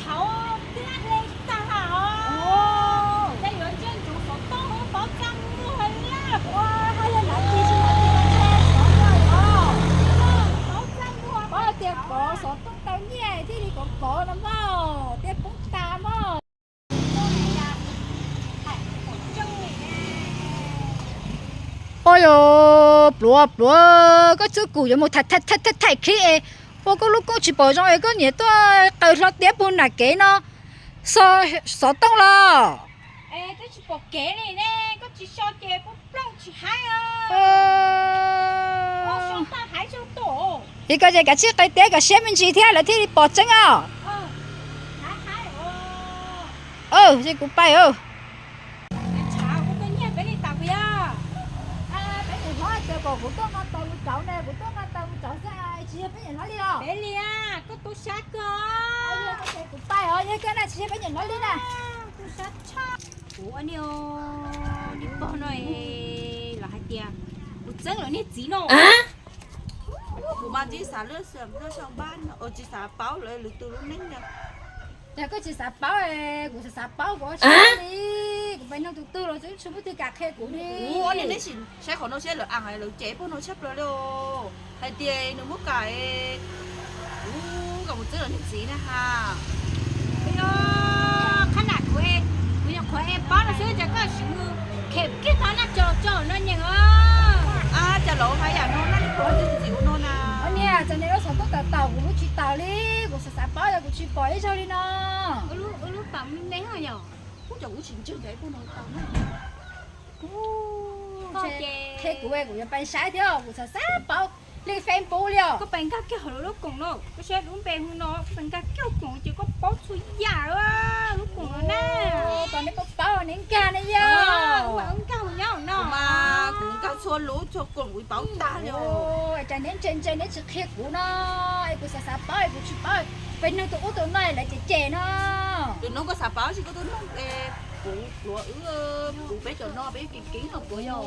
Thaum tiab hle tag os. Ces yuav ntsia ntsoov xov tooj hauv pauv txaj muag lawm. Ua, haj yog nav tis tsis nav tis, xov tooj os. Pauv txaj muag, pauv tias kov xov tooj tau nyiaj thiaj li kov kov no mog, tias poob tas mog. Ua yog pluav pluav, koj txuj kum yuav mus thaij thaij thaij thaij thaij clip es ua koj lub koob tsis pom zoo es koj niam tuaj qaws hlo tiab puag nram kev no, xov tooj los. Ces koj ces kav tsij qaws tiab kom siab me ntsis thiab lawv thiaj li pom tseeb os. Ces kuv pais. Peb niam hlob tias kom kuv tuaj nqa taws mus rauv ne, kuv tuaj nqa taws mus rauv xwb, tsis yog peb niam hlob li los? Peb li, koj tu siab kawg. Kuv pais os, yog koj na tsis yog peb niam hlob li na. Tu siab tshaj. Kuv ua niag, niag pog no los hais tias kuv txeeb lawv niag txiv no. Kuv mas tsis xav lwj xwm lwj xyoo npab, tsis xav paub lawv lwm tus lub neej na. Yog koj tsis xav paub, kuv xav xav paub kuv ua tsis li. Kuv pais nug tus twg los tsis muaj twg kam qhia kuv li. Kuv ua niag neb sim saib qhov no saib lawv aam lawv cem pog no tshaj plaws li os. Hais tias nws muab kam, kuv kom mus txeeb lawv niag txiv na ha. Qhab nam kuv, kuv nyuam qhuav es paub no xwb ces koj sim mus khem kiag tau naj tso tso no nyeem os. Cas lawv hais yam no na, kuv tsis ua no na. Niag txawm niag lub xov tooj tawm tawm kuv lub tsis tawm li, kuv xav xav paub yog kuv tsis pom ib zaug li no. Ua lub pam me me yog. Kuv cov kuv tsis ntseeg cov ib puag no tau na. Qhia kuv, kuv yuav pais saib thiab, kuv xav xav paub li Facebook li os. Koj pais nkag kiag hauv lub koom no, koj saib lub npe hu no, koj pais nkag kiag koom ces koj paub txhua yam lub koom no na. Tau neb paub paub neb nkag ne yog. Nkag hu nyob no mas kuv nkag txhua lub txhua koom kuv paub tag li. Cas neb ntse ntse neb tsis qhia kuv no, es kuv xav xav paub es kuv tsis paub, peb nug tus ub tus no lawv cem cem no. Tus no koj xav paub tsis koj tuaj nug, kuv pluav wb, kuv peb cov no peb kev kev no pluav yog.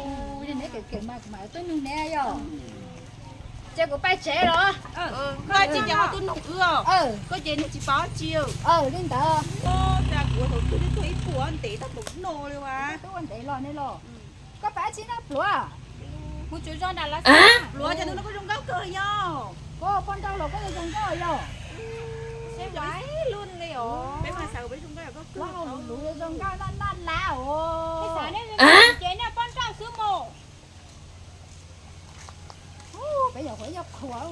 Yog neb kev kev mas kuv mam tuaj nug neb yog. Ces kuv pais tsev los? Koj tsis ces ho tuaj nug wb, koj ces nws tsis paub tsis. Li ntawd. Cas kuv thaum twg tuaj ib puas ntev tag npaum no li as. Tuaj ntev los ne los. Koj pais tsis noj pluav? Kuv tsuas zoo nram lawv xwb. Pluav cas nws no koj zoo nkauj kawg yog. Koj poj nrauj los koj zoo nkauj yog. Peb mas xav peb zoo nkauj koj kawg. Luv zoo nkauj noj noj lab os. Ces nej poj nrauj xwb mus. Peb nyuam qhuav yog qhuav,